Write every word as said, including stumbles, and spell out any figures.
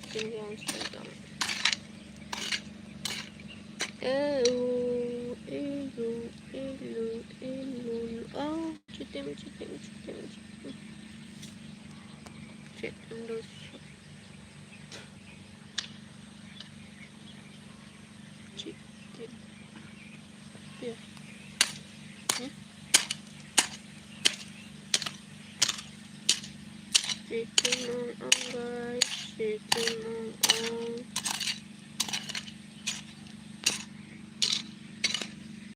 Chicken grounds tangtang. Eh, oh, eh, oh, eh, oh, eh, oh, oh. Oh, chitim, chitim, chitim, chitim. Chitim dos. Chitim. Yeah. Hmm? Chitim ong ong, guys. Chitim ong ong.